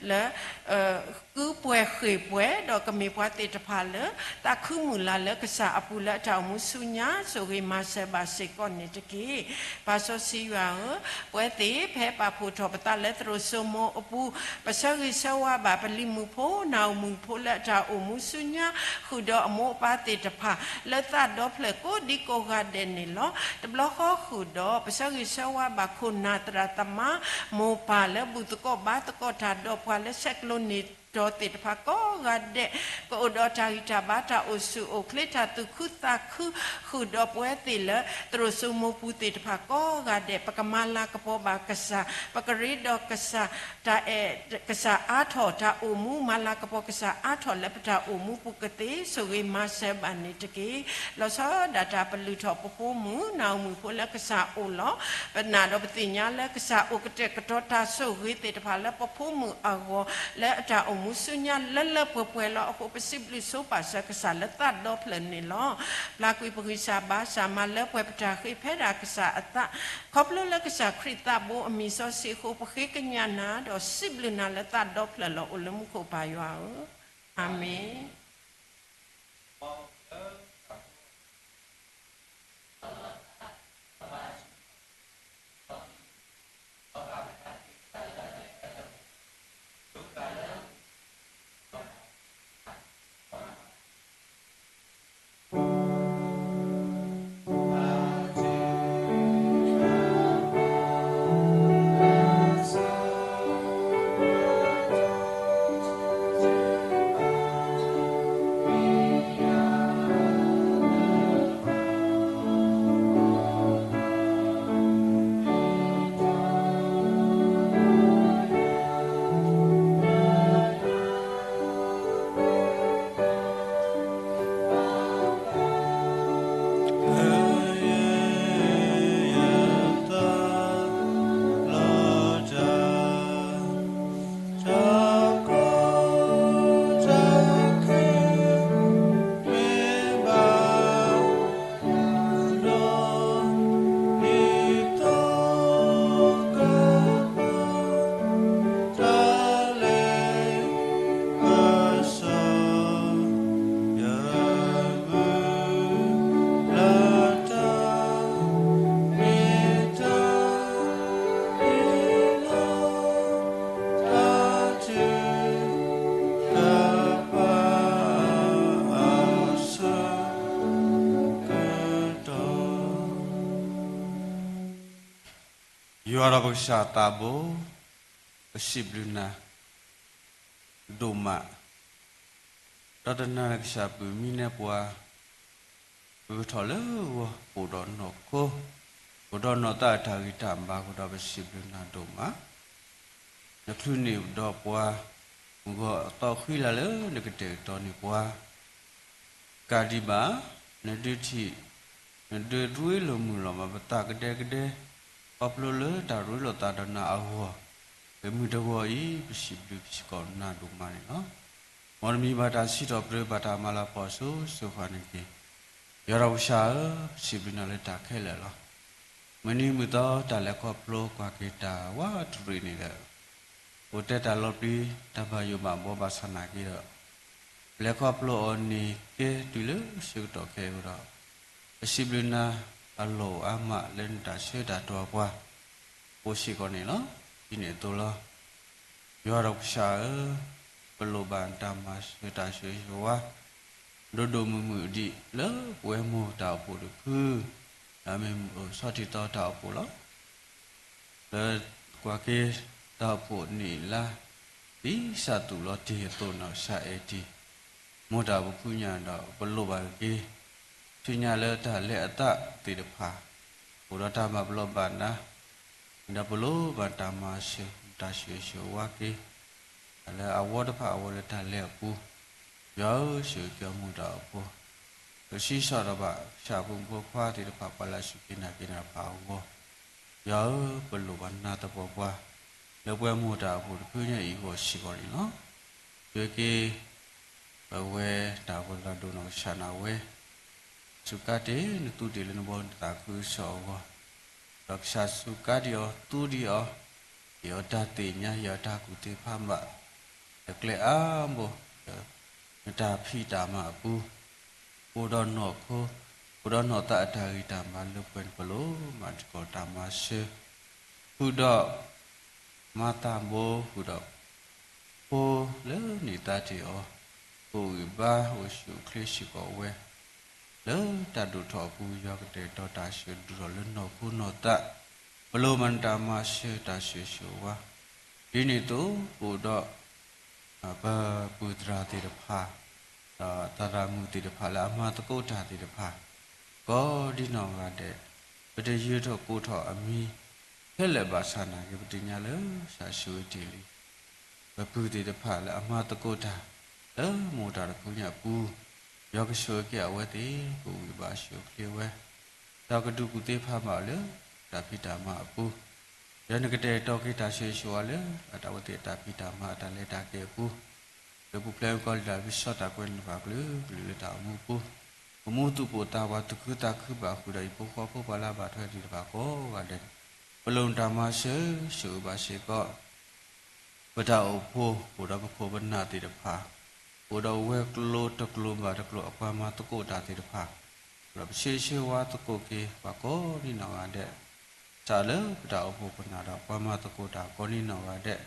လၢ ကုပှဲၤဃ့ၢ်ပှဲၤ ဒီးကမ့ၢ်ပှၤသ့ၣ်တဖၣ်လၢ သးခုမုၢ်လၢ်လၢကစၢ်အပူၤလၢအတၢ်အိၣ်မူဆူညါ ဆိၣ်ဂ့ၤမၤစၢၤဘၣ်စ့ၢ်ကီးန့ၣ်တက့ၢ်. ပၢ်စီဆှံယွၤဧၢ, ပဝဲသ့ၣ်ဖဲပာ်ဖှိၣ်ထီၣ်ပသးလၢသရိာ်စိမိၤအပူၤ, ပဆၢဂ့ၤဆၢဝါဘၣ်ပလံၤမုၣ်ဖိ နၢ်ဧိၤမုၣ်ဖိလၢအတၢ်အိၣ်မူဆူညါ ဃုာ်ဒီးအမိၢ်အပၢ်သ့ၣ်တဖၣ် လၢသးဒီဖျၢၣ်ကိးဒံကိးဂၤဒဲးန့ၣ်လီၤ. တဘျီဃီဃုာ်ဒီး ပဆၢဂ့ၤဆၢဝါဘၣ်ခိၣ်နၢ်သရၣ်သမါ မိၢ်ပၢ်လၢဘူၣ်သကိးဘါသကိးတၢ်ဒီးပှၤလၢဆဲးကျိးန့ၢ် ဒီးသ့ၣ်တဖၣ်ကိးဂၤဒဲး ကအိၣ်ဒီးတၢ်ဂံၢ်တၢ်ဘါ တၢ်အိၣ်ဆူၣ်အိၣ်ချ့ တၢ်သူၣ်ခုသးခု ဃုာ်ဒီးပဝဲသ့ၣ်လၢ သရိာ်စိမိၤပူၤသ့ၣ်တဖၣ်ကိးဂၤဒဲး ပကမၤလၤကပီၤဘၣ်ကစၢ်, ပကရ့ဒီးကစၢ်, တၢ်အဲၣ်ကစၢ်အါထီၣ် တၢ်အိၣ်မူမၤလၤကပီၤကစၢ်အါထီၣ်လၢပတၢ်အိၣ်မူပူၤကသ့ ဆိၣ်ဂ့ၤမၤစၢၤဘၣ်န့ၣ်တက့ၢ်. လီၤဆီဒၣ်တၢ်ပလုၢ်ထီၣ်ပဖိမုၣ် နၢ်ဧိၤမုၣ်ဖိလၢကစၢ်အိၣ်လီၤ. ပနာ်ဒီးပသ့ၣ်ညါလၢကစၢ်အိၣ်ကတဲာ်ကတီၤတၢ်ဆိၣ်ဂ့ၤသ့ၣ်တဖၣ်လၢပဖိမုၣ်အဂီၢ် လၢအတၢ်အိၣ်မူဆူညါလၢလၢပှဲၤပှဲၤလီၤအဃိ ပစံးဘျုးဆိပာ်စၢၤကစၢ်လၢသးဒီဖျၢၣ်န့ၣ်လီၤ. ပျၢ်ကွံာ်ပဂံၢ်စၢ်ဘါစၢ်မၤလၢပှဲၤပတၢ်ဃ့ဖဲဒၣ်ကစၢ်အသး ခီဖျိလၢကစၢ်ခရံာ်သးဘိအမံၤစီဆှံအဃိ ပဃ့ကညးနၤ ဒီးစံးဘျုးနၤလၢသးဒီဖျၢၣ်လီၤ. အိၣ်လၢမူခိၣ်ပၢ်ယွၤဧၢ, အၤမ့ၣ်. ယွၤဒီးပကစၢ်သးဘိ, ပစံးဘျုးနၤ ဒိၣ်မး, ဒီးတနၤန့ၣ်ကစၢ်ပမံန့ၢ်ပှၤ, ပကထီၣ်လၢဂီၤ ပိာ်ဒီးနီၢ်ခိ, အိၣ်ဒီးနီၢ်သးအတၢ်ဂံၢ်တၢ်ဘါအဃိဒီး ပစံးဘျုးနၤဒိၣ်မး, နချုးန့ၢ်ဒီးပှၤ, မုၢ်ဂီၤအသီဃံလၤလၢနကတဲာ်ကတီၤန့ၢ်ပှၤ ကးဒံးဘၣ်, နဒုးထံၣ်, နဒုးရ့လိာ်မုာ်လီၤဘၣ်ပသးကဒဲကဒဲ, ခီဖျိလၢတၢ်ရ့လိာ်သးဒီးနၤအဂီၢ်, ပမုၢ်တဂီၤအံၤ ပစံးဘျုးစ့ၢ်ကီးနၤဒိၣ်မးန့ၣ်လီၤ. မ်နမံၤဘၣ်တၢ်စံးထီၣ်ပတြၢၤ ဘၣ်တၢ်မၤလၤကပီၤစိၤစိၤဃၣ်န့ၣ်တက့ၢ်. ယွၤဒီးပကစၢ်ဧၢ, ပစံးဘျုးနၤလၢတၢ်ခဲလၢာ်လီၤ. မုၢ်နံၤမုၢ်သီတၢ်လဲၤခီဖျိကွၢ်က့ၤတၢ်ဝးတရံးန့ၣ်ဒီး အိၣ်တဲတၢ်လီၤပျံၤ တၢ်ဘၣ်ယိၣ်ဘၣ်ဘှီဘၣ်ဆၣ်နာ်က့ဒီး, ပလဲၤခီဖျိအီၤန့ၣ်ကဲတုၤလၢဆၢကတီၢ်ခဲအံၤအဃိဒီး, ပစံးဘျုးနၤအလီၢ်အိၣ်အါမးလၢနတၢ်ဆၢတၢ်တီၤပှၤ အိၣ်စ့ၢ်ကီးန့ၣ်လီၤ. ဒ်န့ၣ်အသိးလီၤ. ယွၤဒီးပကစၢ်ဧၢ, ပလိၣ်ဘၣ်နတၢ်မၤစၢၤတၢ်ဆိၣ်ဂ့ၤဆိၣ်ဝါ ဒိၣ်ဒိၣ်မုၢ်မုၢ်ဒံးလၢပဝဲမိၢ်တၢ်အိၣ်ဖှိၣ်တဖု, ဒီးမ့ၢ်မုၢ်အိၣ်ဆီထံသီတၢ်အိၣ်ဖှိၣ်လီၤ. လၢကွၢ်က့ၤတၢ်အိၣ်ဖှိၣ်န့ၣ်လၢ ဒ်စၢ်သူၣ်လီၤတ့ၢ်အသိးန့ၣ် စၢ်အဲၣ်တ့ၢ် မိၢ်တၢ်အိၣ်ဖှိၣ်ဖုညါဒီး ပလိၣ်ဘၣ်က့ၤ ဆူညါလၢတၢ်လဲၤအသးသ့ၣ်တဖၣ် အိၣ်ဒီးတၢ်မၤပလီၢ်ဘၣ်နၤ, ဒီးပလိၣ်ဘၣ်တၢ်မၤစၢၤ တၢ်ဆိၣ်ဂ့ၤဆိၣ်ဝါက့ၤ လၢအဝီတဖၣ်အဝီလၢတၢ်လဲၤအပူၤ, ယွၤဧၢ, ဆိၣ်ဂ့ၤက့ၤမိၢ်တၢ်အိၣ်ဖှိၣ်, ပစံးထီၣ်ဒီးဘၣ် ကစၢ်ဖိမုၣ်ဖိခွါသ့ၣ်တဖၣ် ပှၤလၢအစူၢ်က့ၤနာ်က့ၤနၤတဖၣ်အဂီၢ်, ယွၤဧၢ, ပလိၣ်ဘၣ်နၤသပှၢ်ပှၢ် လၢပှၤမိၢ်တၢ်အိၣ်ဖှိၣ်တဖုညါအံၤအဂီၢ်စ့ၢ်ကီးန့ၣ်လီၤ. ဆိၣ်ဂ့ၤက့ၤ ပဝဲတၢ်အိၣ်ဖှိၣ်သရၣ်ဒိၣ်နီၢ်ကစၢ်ဒၣ်ဝဲ စူးကါတ့ၢ် နသူတ့ၢ်လၢနဘီနသးခုကစီၣ်အဂီၢ်, ဒီးကစၢ်စူးကါဒံးအီၤ သူဒံးအီၤ, ဟ့ၣ်အီၤတၢ်သ့ၣ်ညါ ဟ့ၣ်အီၤတၢ်ကူၣ်သ့ဖးဘၣ်, ဒီးကျဲအါဘိ ဒီးနတၢ်ဖံးတၢ်မၤအပူၤ အိၣ်ဒီးနီၢ်ခိ အိၣ်ဒီးနီၢ်သးအတၢ်ဂံၢ်တၢ်ဘါလၢပှဲၤန့ၣ် ပလိၣ်မၤသကိးတၢ်မၤစၢၤ ဃုာ်ဒီး မၤသးဘိ ဃုာ်ဒီး ဖိလၢန့ၢ်သါတ့ၢ်အီၤ အိၣ်ဂံၢ်ဘါအိၣ်ဆူၣ်အိၣ်ချ့စ့ၢ်ကီးဝဲ လၢတၢ်ဒိၣ်ထီၣ်အပူၤ ယွၤကတဲာ်ကတီၤတၢ်ဆၢကတီၢ်လၢနီၢ်ခိနီၢ်သး ပလိၣ်မၤနတၢ်မၤစၢၤတၢ်ဆိၣ်ဂ့ၤဆိၣ်ဝါ ဒ်န့ၣ်အသိး ပအိၣ်ဒီး ပပုၢ်သရၣ်သ့ၣ်တဖၣ် ဒီးသရၣ်မုၣ်သ့ၣ်တဖၣ်လၢအမၤသကိးတၢ်သ့ၣ်တဖၣ် ကိးဒံနီၢ်ဂၤဒဲး ပတယၢၤထီၣ်ကိးထီၣ်အမံၤ ခဲလၢာ်ဘၣ်ဆၣ်နာ်က့ ပသ့ၣ်ညါလၢကစၢ်ဆိၣ်ဂ့ၤတ့ၢ်လံ ပပုၢ်သ့ၣ်တဖၣ်လၢအမၤသကိးတၢ် လၢမိၢ်တၢ်တဖုညါအပူၤ ယွၤကဆိၣ်ဂ့ၤက့ၤအဝဲသ့ၣ် ကအိၣ်ဂံၢ်ဘါဆိၣ်အိၣ်ချ့ဝဲ ဒီးကဒုးကူၣ်သ့ဖးဘၣ်အီၤလၢ တၢ်ဖံးတၢ်မၤအပူၤ ဒီးနကတဲာ်ကတီၤက့ၤတၢ်ဆိၣ်ဂ့ၤဆိၣ်ဝါလၢ အတၢ်ဝဲသ့ၣ်အတၢ်ဖံးတၢ်မၤအတၢ်လဲၤတၢ်က့ၤအပူၤ လၢပူၤဖျဲးမုၢ်ကီၢ်လံၤတၢ်ပစီတၢ်ကွဲးန့ၣ်တဖၣ်ကလုာ်ကလုာ်လၢတၢ်အိၣ်မူအပူၤ ပမူသူၣ်ပိၢ်သးဝးသူၣ်ခုသးခုဘၣ်ဃုာ်ဒီး ဟံၣ်ဖိဃီဖိပှၤလၢအဘၣ်ထွဲသ့ၣ်တဖၣ်ကိးဂၤဒဲးန့ၣ် ပလိၣ်နတၢ်မၤစၢၤ ဆိၣ်ဂ့ၤဘၣ်စ့ၢ်ကီး ပတၢ်အိၣ်ဖှိၣ် အိၣ်ဒီးပခိၣ်ပနၢ်သ့ၣ်တဖၣ် အိၣ်ဒီးဝဲၤကျိၤတကျိၤဘၣ်တကျိၤအပှၤမၤသကိးတၢ်သ့ၣ်တဖၣ် ဒီးပဆှၢဆှၢဝါသကိးက့ၤပှၤကိးဒံနီၢ်ဂၤဒဲး စးလၢပတၢ်အိၣ်ဖှိၣ်ပနၢ်ဒီးပှၤမၤသကိးတၢ်ကိးဒံနီၢ်ဂၤဒဲး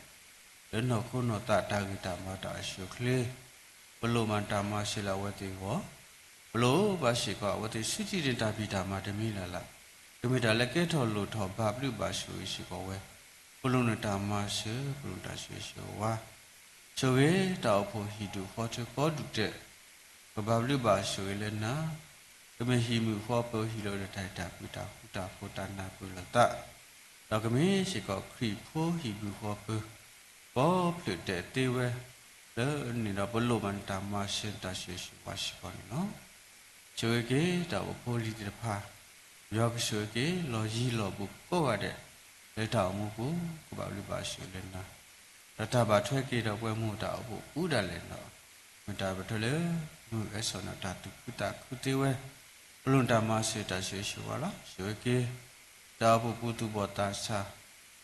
လၢနီၢ်ခိနီၢ်သးတၢ်ဂံၢ်တၢ်ဘါတၢ်အိၣ်ဆူၣ်အိၣ်ချ့ ပလိၣ်မၤတၢ်မၤစၢၤလၢအဝဲသ့ၣ်အဂီၢ် ပလိၣ်ဘၣ်စ့ၢ်ကီးအဝဲသ့ၣ်ဆူထံၣ်န့ၢ်တၢ်ဖံးတၢ်မၤတမံၤလၢ်လၢ် ကမ့ၢ်တၢ်လၢကဲထီၣ်လိၣ်ထီၣ်ဘၣ်ဘျုးဘၣ်ဆိၣ်ဂ့ၤစ့ၢ်ကီးဝဲ ပလိၣ်နတၢ်မၤစၢၤ ပလိၣ်နတၢ်ဆိၣ်ဂ့ၤဆိၣ်ဝါ ဆိၣ်ဂ့ၤတၢ်အိၣ်ဖှိၣ်ဟံၣ်ဒူၣ်ဃီထၢကီဒူၣ်တဲာ် ကဘၣ်ဘျုးဘၣ်ဆိၣ်ဂ့ၤလၢနၤ ကမ့ၢ်ဟံၣ်မုၣ်ဃီပၢၤဟံၣ်လီၤဒီးတၢ်အဲၣ်တၢ်ကွံတၢ်ဃူတၢ်ဖိးတၢ်နၢ်ပၢၢ်လိာ်သး ဒီးကမ့ၢ်စ့ၢ်ကီးခရံာ်ဖိဟံၣ်ဘုၣ်ဃီပၢၤ ပီဖျၢၣ်တဲာ်သ့ဝဲ လၢန့ၣ်ဒီးပလိၣ်ဘၣ်နတၢ်မၤစၢၤနတၢ်ဆိၣ်ဂ့ၤဆိၣ်ဝါစ့ၢ်ကီးန့ၣ်လီၤ. ဆိၣ်ဂ့ၤက့ၤတၢ်အိၣ်ဖှိၣ်ဖိလံၤသ့ၣ်တဖၣ်, ယွၤကဆိၣ်ဂ့ၤက့ၤလီၤယံၤလီၤဘူးကိးဂၤဒဲး လၢတၢ်အိၣ်မူပူၤ ကဘၣ်ဘျုးဘၣ်ဆိၣ်ဂ့ၤလၢနၤ ဒီးတၢ်ဘၣ်ထွဲက့ၤဒီးပဝဲမိၢ်တၢ်အိၣ်ဖှိၣ်အပူၤဒၣ်လဲာ်ဒီး မ့ၢ်တၢ်ဘၣ်ထွဲလၢ မုၢ်အဲၣ်စီၣ်နၤတၢ်သူၣ်ခုသးခုသ့ဝဲ ပလိၣ်နတၢ်မၤစၢၤတၢ်ဆိၣ်ဂ့ၤဆိၣ်ဝါလီၤ. ဆိၣ်ဂ့ၤက့ၤ တၢ်အိၣ်ဖှိၣ်ပူၤသူၣ်ဘီၣ်သးစၢ်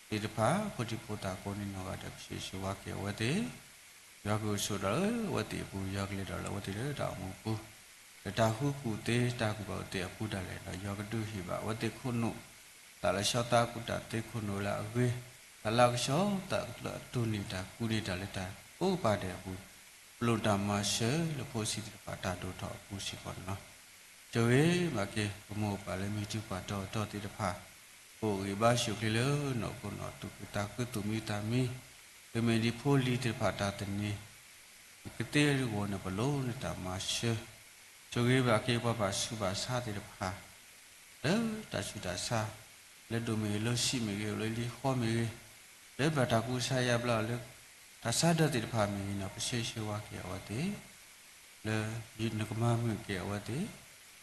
သ့ၣ်တဖၣ် ဖိဒံဖိသၣ်ကိးဒံနီၢ်ဂၤဒဲး ပဆိၣ်ဂ့ၤဆိၣ်ဝါက့ၤအဝဲသ့ၣ် ယွၤကဆိၣ်ဂ့ၤဒီးလၢအဝဲသ့ၣ်အပူၤ, ယွၤကလဲၤဒီးလၢအဝဲသ့ၣ်လၢတၢ်အိၣ်မူအပူၤ, လၢတၢ်ဃုကူၣ်သ့ တၢ်ကူၣ်ဘၣ်ကူၣ်သ့အပူၤဒၣ်လဲာ်ဒီး ယွၤကဒုးဟ့ၣ်ဘၣ်အဝဲသ့ၣ်ခိၣ်နူာ်, သးလၢဆှီသးကူၣ်တၢ်သ့ခိၣ်နူာ်လၢအဂ့ၤ, သးလၢအကဆှီသးကျၢအတူၢ်န့ၢ်တၢ်ကူၣ်န့ၢ်တၢ်လၢတၢ်ကိးပၤဒဲးအပူၤ, ပလိၣ်တၢ်မၤစၢၤလၢဖိဆံးသ့ၣ်တဖၣ်တၢ်ဒိၣ်ထီၣ်အပူၤစ့ၢ်ကီးန့ၣ်လီၤ. ဆိၣ်ဂ့ၤဘၣ်က့ၤ ပမိၢ်ပၢ်လၢမံၤထူၣ်ပှၢ်တီတီသ့ၣ်တဖၣ်, ပအိၣ်ဂံၢ်ဘါဆိၣ်ချ့လၢနီၢ်ခိနီၢ်သူၣ်ခုသးခုသူၣ်မံသးမံ, ပမ့ၢ်ဒ်ဖိလံၤသ့ၣ်တဖၣ်တၢ်သန့ၤ ကသ့အဂီၢ်န့ၣ် ပလိၣ်နတၢ်မၤစၢၤ, ဆိၣ်ဂ့ၤဘၣ်က့ၤပှၤဘၣ်ဆူးဘၣ်ဆါသ့ၣ်တဖၣ် လၢတၢ်ဆူးတၢ်ဆါ, လၢဒိၣ်မ့ၢ်ဂ့ၤ လၢဆံးမ့ၢ်ဂ့ၤ လၢလံၤဃီမ့ၢ်ဂ့ၤ, လၢဘၣ်တၢ်ကူစါယါဘျါအီၤလၢ တၢ်ဆါဒၢသ့ၣ်တဖၣ်မ့ၢ်ဂ့ၤန့ၣ် ပဆိၣ်ဂ့ၤဆိၣ်ဝါက့ၤအဝဲသ့ၣ် လၢနကမၤမုာ်က့ၤအဝဲသ့ၣ်,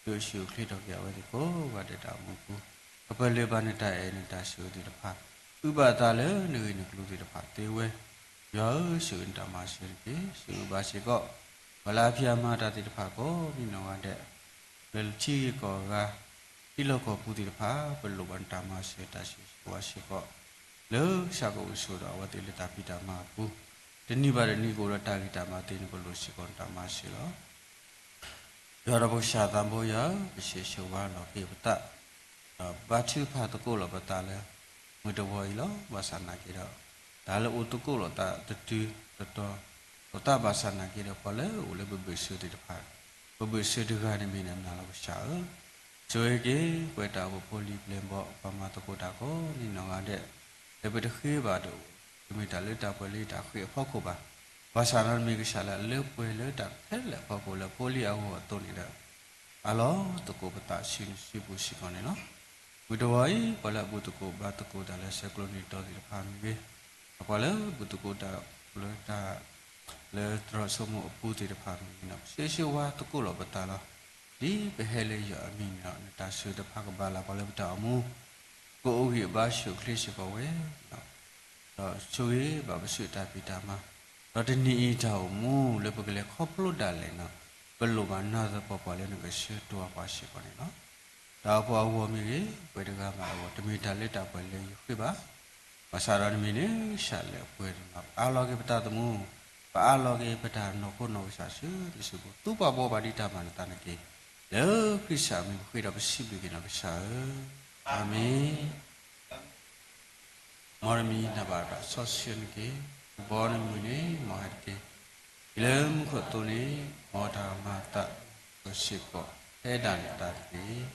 ဒုးဆူၣ်အိၣ်ချ့ထီၣ်က့ၤအဝဲသ့ၣ်ကိးဂၤဒဲးတၢ်အိၣ်မူပူၤ, ကပလၢၢ်ဘၣ်နတၢ်အဲၣ်နတၢ်ဆိၣ်ဂ့ၤသ့ၣ်တဖၣ်, အုၣ်ဘၣ်သးလၢနဂ့ၢ်နကျိၤသ့ၣ်တဖၣ်သ့ဝဲ, ယွၤဧၢ, ဆိၣ်ဂ့ၤနတၢ်မၤစၢၤတက့ၢ်. ဆိၣ်ဂ့ၤဘၣ်စ့ၢ်ကီး ပှၤလၢအဖံးအမၤတၢ်သ့ၣ်တဖၣ်ကိးဒံနီၢ်ဂၤဒဲး, လၢထံဂ့ၢ်ကီၢ်ဂၤ ထံလီၢ်ကီၢ်ပူၤသ့ၣ်တဖၣ်, ပလိၣ်ဘၣ်နတၢ်မၤစၢၤတၢ်ဆိၣ်ဂ့ၤဆိၣ်ဝါစ့ၢ်ကီး, လၢကစၢ်ကအိၣ်ဆိးဒီးအဝဲသ့ၣ်လၢတၢ်ဖံးတၢ်မၤအပူၤ, တနံၤဘၣ်တနံၤကအိၣ်ဒီးတၢ်ဂံၢ်တၢ်ဘါသ့န့ၣ် ပလိၣ်စ့ၢ်ကီးနတၢ်မၤစၢၤလီၤ. ယွၤဒီးပကစၢ်သးဘိယွၤဧၢ, ပဆိၣ်ဂ့ၤဆိၣ်ဝါလီၤက့ၤပသး, ဒီးဘါထုကဖၣ်သကိးလီၤပသးလၢ မုၢ်တဝီၤအံၤလီၤ. ဘၣ်ဆၣ်နာ်က့ဒီး တၢ်လၢအိၣ်သကိးလိာ်သးတတုၤတတီၤ, ဒီးသးဘၣ်ဆၣ်နာ်က့ဒီး ပှၤလၢအိၣ်လၢပဘၢၣ်စၢၤသ့ၣ်တဖၣ်, ပဘၢၣ်စၢၤတဂၤန့ၣ်မ့ၢ်နၤလီၤကစၢ်ဧၢ. ဆိၣ်ဂ့ၤက့ၤ ပဝဲတၢ်အိၣ်ဖှိၣ်ဖိလံၤပျဲၢ်ဘီၣ် ပှၤမၤသကိးတၢ်ကိးဒံနီၢ်ဂၤဒဲး, လၢပတဃ့ဘၣ်ဒီး တမ့ၢ်တၢ်လၢတၢ်ပှဲၤလၢတၢ်ဃ့အဖီခိၣ်ဘၣ်. ဘၣ်ဆၣ်ဒီးမ့ၢ်ကစၢ်လၢအလၢပှဲၤလၢတၢ်ခဲလၢာ်အဖီခိၣ်လၢဖိလံၤအဂီၢ်အသိးန့ၣ်ဒီး အလီၢ်သကိးပသးဆူနစုပူၤစ့ၢ်ကီးန့ၣ်လီၤ. မုၢ်တဝီၤအံၤ ပှၤလၢအဘူၣ်သကိးဘါသကိးတၢ်လၢဆဲးကျိးနံၤတီၤသ့ၣ်တဖၣ်မ့ၢ်ဂ့ၤ, ဒီးပှၤလၢဘူၣ်သကိးတၢ်လၢတၢ် လၢသရိာ်စိမိၤအပူၤသ့ၣ်တဖၣ်မ့ၢ်ဂ့ၤန့ၣ် ပဆိၣ်ဂ့ၤဆိၣ်ဝါသကိးလီၤပသးလီၤ. ဒ်ပဟဲလၢယွၤအမံၤန့ၣ်ဒီး နတၢ်ဆိၣ်တဖၣ်ကဘၣ်လၢပှၤလၢပတၢ်အိၣ်မူ ကအိၣ်ဂံၢ်အဘါဆိးချ့စ့ၢ်ကီးဝဲ, ဒီးဆိၣ်ဂ့ၤဘၣ်ပစုတၢ်ဖံးတၢ်မၤ, ဒီးတနံၤအံၤတၢ်အိၣ်မူလၢပကလဲၤခီဖျိဒၣ်လဲာ်န့ၣ်, ပလိၣ်ဘၣ်နီၢ်သပှၢ်ပှၢ်လၢနကဆှၢတိၢ်ပှၤစ့ၢ်ကီးန့ၣ်လီၤ. တၢ်အိၣ်ဖှိၣ်အဂီၢ်မ့ၢ်ဂ့ၤ, ပှၤတဂၤမးအဂီၢ် တမ့ၢ်တၢ်လၢတၢ်ပှဲၤလၢယဃ့ဘၣ်, ဘၣ်ဆၣ်ဒီးနမံၤန့ၣ် ကစၢ်လၢအပှဲၤန့ၣ်လီၤ. ပအးလီၤက့ၤပတၢ်သမူ, ပအးလီၤက့ၤပတၢ်နီၢ်ခိနီၢ်ကစၢ်ဆူနစုပူၤ, သူပှၤဘှီဘၣ်ဒံးတၢ်မၤနသးန့ၣ်တက့ၢ်. လၢခရံာ်ကစၢ်အမံၤပဃ့ဒီးပစံးဘျုးက့ၤနီၢ်ကစၢ်ဧၢ, အၤမ့ၣ်. မ်နမံၤနၢ်ဘၣ်တၢ်စီဆှံန့ၣ်တက့ၢ်. ကဘီနမုၢ်န့ၣ် မ်ဟဲတက့ၢ်. ယလၢမူခိၣ်အသိးန့ၣ် မ်တၢ်မၤအသးစ့ၢ်ကီး ဖဲဒၣ်နသးတက့ၢ်.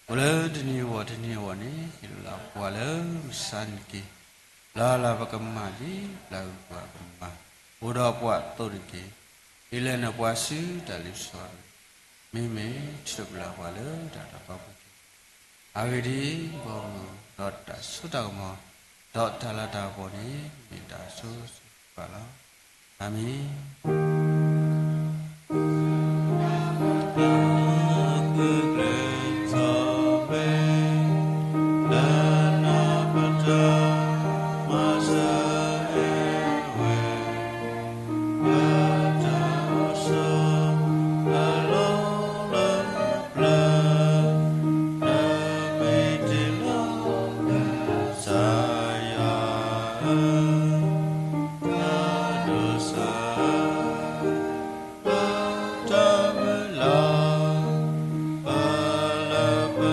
အိၣ်လၢတနံၤအဂီၢ်တနံၤအဂီၢ်န့ၣ် ဟ့ၣ်လီၤပှၤလၢမုၢ်ဆါန့ၣ်တက့ၢ်. လၢ်လၢ်ပကမၤဒ် လၢ်ဂုၤပှၤကမၤ အိၣ်ဒီးပှၤအသိးန့ၣ်တက့ၢ်. ဟ့ၣ်လီၤနပှၤဆူတၢ်လ့ပစီ မ့မ့ၢ်ထုးဖျါပှၤလၢတၢ်တၢ်ပီပူၤတက့ၢ်. အဂ့ၢ်ဒ်အံၤ, ဘီမုၢ်ဒီးတၢ်စိတၢ်ကမီၤ ဒီးတၢ်လၤတၢ်ကပီၤန့ၣ် မ့ၢ်တၢ်ဆိၣ်ဂ့ၤဘၣ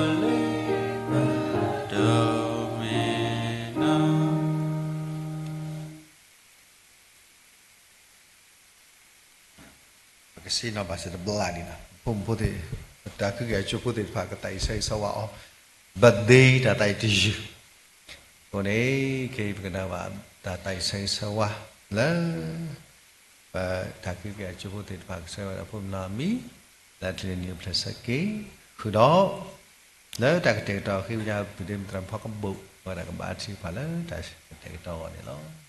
်လီၤ. အၤမ့ၣ်. ပကဆ့ၣ်နီၤဘၣ်စ့ၢ်တဘျီဒံးနီၤ, ဖိမုၣ်ဖိသ့ၣ်, တၢ်ခုက့ၤအကၠိဖိသ့ၣ်တဖၣ် ကသးအံၤဆၢဂ့ၤဆၢဝါအီၤ, birthday တၢ်သးအံၤတယုၢ်, အဃိန့ၣ် ခဲအံၤပကနၢ်ဘၣ်တၢ်သးအံၤဆၢဂ့ၤဆၢဝါ လၢ ပတၢ်ခုက့ၤအကၠိဖိသ့ၣ်တဖၣ် ကဆှၢဝဲဒၣ်ဖိမုၣ်နီၢ်အမံၤ လၢအချံနံၣ်အဖျဲၣ်ဆၢက့ၤ, ဃုာ်ဒီး လၢတၢ်ကတဲာ်ကတီၤဃ့ဝဲဒၣ် ပဒ့မုၣ်သရၣ်ဖီကဘိၣ် ဝဲဒၣ်ကဘၣ်ထံၣ်ပှၤလၢတၢ်ကတဲာ်ကတီၤအဂီၢ်န့ၣ်လီၤ.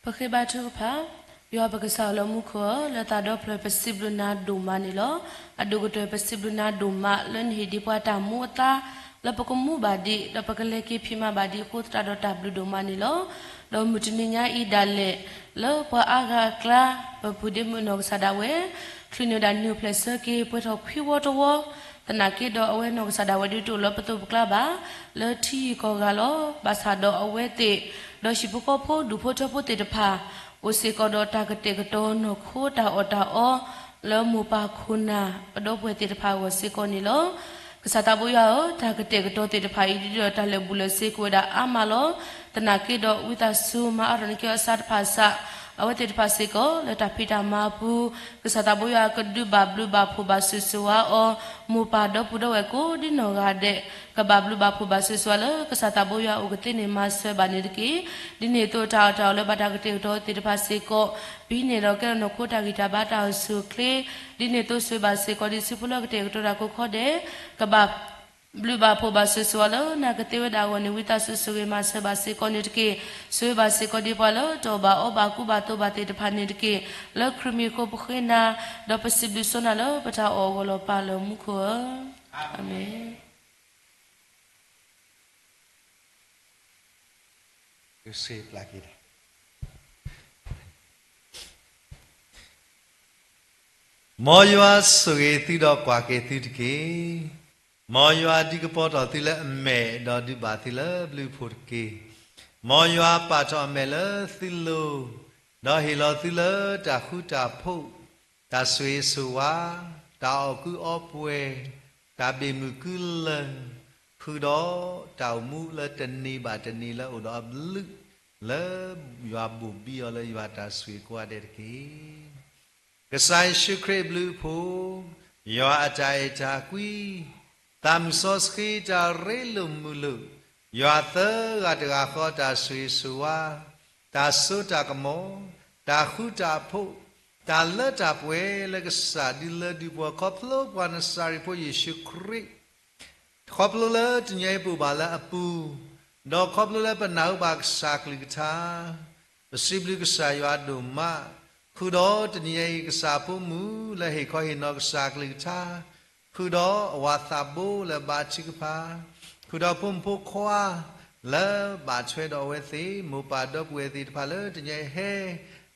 ပဃ့ဘါထုကဖၣ်. ယွၤပကစၢ်လၢမူခိၣ်ဧၢ, လၢသးဒီဖျၢၣ်ပစံးဘျုးနၤဒိၣ်မးန့ၣ်လီၤ. အဒိၣ်ကတၢၢ်ပစံးဘျုးနၤဒိၣ်မး လၢနဟ့ၣ်ဒံးပှၤတၢ်မူအသါ, လၢပကမူဘၣ်ဒံး, ဒီးပကလဲၤက့ၤဖံးမၤဘၣ်ဒံးအဃိ သရၣ်ဒီးတၢ်ဘျုးဒိၣ်မးန့ၣ်လီၤ. ဒီးမုၢ်တနံၤညါအံၤဒၣ်လဲာ်, လၢပှၤအါဂၤအကျါ, ပပုၢ်ဒ့မုၣ်နီၢ်ကစၢ်ဒၣ်ဝဲ, ချုးန့ၢ်ဒၣ်နံၣ်အိၣ်ဖျဲၣ်ဆၢက့ၤ ပှဲၤထီၣ်ခွံဝီတဝီ, သနာ်က့ဒီးအဝဲနီၢ်ကစၢ်ဒၣ်ဝဲဒုးတအိၣ်လၢပသိးပကျါဘၣ်, လၢထံဂုၤကီၢ်ဂၤလီၤ. ဘၣ်ဆၣ်ဒီးအဝဲသ့ၣ်, ဒီးဟံၣ်ဖိဃီဖိဒူၣ်ဖိထၢဖိသ့ၣ်တဖၣ်, အိၣ်စ့ၢ်ကီးဒီးတၢ်ကတဲာ်ကတီၤနီၢ်ခိတၢ်အီၣ်တၢ်အီ, လၢမိၢ်ပၢ်ခိၣ်နၢ်, ပဒီပုၢ်ဝဲၢ်သ့ၣ်တဖၣ်အဂီၢ်စ့ၢ်ကီးန့ၣ်လီၤ. ကစၢ်သးဘိယွၤဧၢ, တၢ်ကတဲာ်ကတီၤသ့ၣ်တဖၣ်အံၤ ဒ်ဒီးတၢ်လၢာ်ဘူၣ်လၢာ်စ့ၤကအိၣ်ဝဲဒၣ်အါမးလီၤ. သနာ်က့ဒီးဝံသးစူၤမၤအါထီၣ်နက့ၤအီၤအစးတဖၣ်စး, အဝဲသ့ၣ်တဖၣ်စ့ၢ်ကီး လၢတၢ်ဖံးတၢ်မၤအပူၤ, ကစၢ်သးဘိယွၤကဒုးဘၣ်ဘျုးဘၣ်ဖှိၣ်ဘၣ်ဆိၣ်ဂ့ၤဆိၣ်ဝါအီၤ, မိၢ်ပၢ်ဒီပုၢ်ဒီဝဲၢ်ကိးဒ်နီၢ်ဂၤဒဲး, ကဘၣ်ဘျုးဘၣ်ဖှိၣ်ဘၣ်ဆိၣ်ဂ့ၤဆိၣ်ဝါလၢ ကစၢ်သးဘိယွၤအအိၣ်ကသ့န့ၣ်မၤစၢၤဘၣ်န့ၣ်တက့ၢ်. ဒ်န့ၣ်အသိးတၢ်အီၣ်တၢ်အီလၢဘၣ်တၢ်ကတဲာ်ကတီၤသ့ၣ်တဖၣ်စ့ၢ်ကီး, ပဟံးန့ၢ်ဒီးကဲထီၣ်နီၢ်ခိတၢ်ဂံၢ်တၢ်ဘါတၢ်အိၣ်ဆူၣ်အိၣ်ချ့, ဒ်န့ၣ်အသိးဆိၣ်ဂ့ၤဘၣ်စ့ၢ်ကီးဒ်ဆူဖိလၢကတဲာ်ကတီၤတၢ်ကိးခီဒဲး, ကဘၣ် ဘျုးဘၣ်ဖှိၣ်ဘၣ်ဆိၣ်ဂ့ၤဆိၣ်ဝါလၢ နၤကသ့ဝဲဒၣ်အဂီၢ်န့ၣ် ဝံသးစူၤဆိၣ်ဂ့ၤမၤစၢၤဘၣ်စ့ၢ်ကီးန့ၣ်တက့ၢ်. ဆိၣ်ဂ့ၤဘၣ်စ့ၢ်ကီးဒ်ပှၤလၢတအီၣ်ဘၣ်အီဘၣ်ကူဘၣ်သိးဘၣ်သ့ၣ်တဖၣ်န့ၣ်တက့ၢ်. လၢခရံာ်မံၤအဃိပဃ့နၤ, ဒီးပစံးဘျုးစီနၤလၢပတၢ်အီၣ်အဂီၢ်လီၤ ပၢ်လၢမူခိၣ်ဧၢ, အၤမ့ၣ်. မ်ယွၤဆိၣ်ဂ့ၤသုဒီးကွၢ်က့ၤသုတက့ၢ်. မ်ယွၤဒုးကပီၤထီၣ်သုလၢအမဲာ်, ဒီးဒုးဘၣ်သုလၢဘျုးအဖှိၣ်တက့ၢ်. မ်ယွၤပာ်ထီၣ်အမဲာ်လၢသုလိၤ, ဒီးဟ့ၣ်လီၤသုလၢတၢ်ဃူတၢ်ဖိး, တၢ်ဆိၣ်ဂ့ၤဆိၣ်ဝါ, တၢ်အီၣ်ကုအီပှဲၤ, တၢ်ဘ့ၣ်မုၢ်ကုလၢၢ်, ဃုာ်ဒီးတၢ်အိၣ်မူလၢတနံၤဘၣ်တနံၤလၢအိၣ်ဒီးအဘျုး, လၢယွၤဘိၣ်ဘံအီၤလၢယွၤတၢ်ဆိၣ်ဂ့ၤကိးဂၤဒဲးတက့ၢ်. ကစၢ်ယ့ၣ်ၡူးခရံာ်အဘျုးအဖှိၣ်, ယွၤအတၢ်အဲၣ်တၢ်ကွံ, သးမုၢ်စီဆှံတၢ်ရ့လိာ်မုာ်လိာ်, ယွၤသၢဂၤတဂၤဃီတၢ်ဆိၣ်ဂ့ၤဆိၣ်ဝါ, တၢ်စိတၢ်ကမီၤ, တၢ်ဃူတၢ်ဖိး, တၢ်လၢတၢ်ပှဲၤလၢကစၢ်ဒုးလၢဒုးပှၤ ခီဖျိပှၤနစၤရ့းဖိယ့ၣ်ၡူးခရံာ် ခီဖျိလၢတနံၤအံၤပအိၣ်ဘၣ်လၢအပူၤ, ဒီးခီဖျိလၢပနၢ်ဟူဘၣ်ကစၢ်ကလုၢ်ကထါ, ပစံးဘျုးကစၢ်ယွၤဒိၣ်မး, ဃုာ်ဒီးတနံၤအံၤကစၢ်အဖိမုၣ်လၢဟ့ၣ်ခီဟ့ၣ်နီၤကစၢ်ကလုၢ်ကထါ, ဃုာ်ဒီးအဝၤသးဘိလၢဘါထုကဖၣ်, ဃုာ်ဒီးဖိမုၣ်ဖိခွါ လၢဘၣ်ထွဲဒီးအဝဲသ့ၣ် မိၢ်ပၢ်ဒီပုၢ်ဝဲၢ်သ့ၣ်တဖၣ်လၢတနံၤအံၤဟဲ,